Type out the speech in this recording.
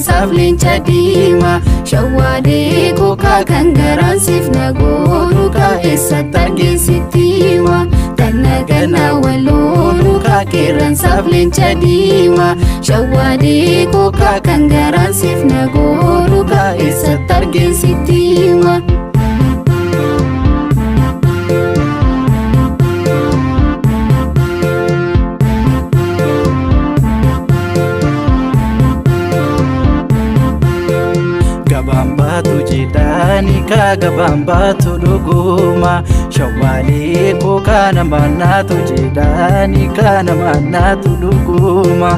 Qeerransaaf leenca diimaa. Shawwaadee kookaa kan garaan siif nagooru kaa eessatti argeessitti hima. Ganna ganna waloolu kaa qeerransaaf leenca diimaa. Shawwaadee kookaa kan garaan siif nagooru kaa eessatti argeessitti hima. Gabaan baatu jedhaani kaa gabaan baatu dhuguma. Shawwaalee koo kana maannaatu jedhaani kana maannaatu dhuguma.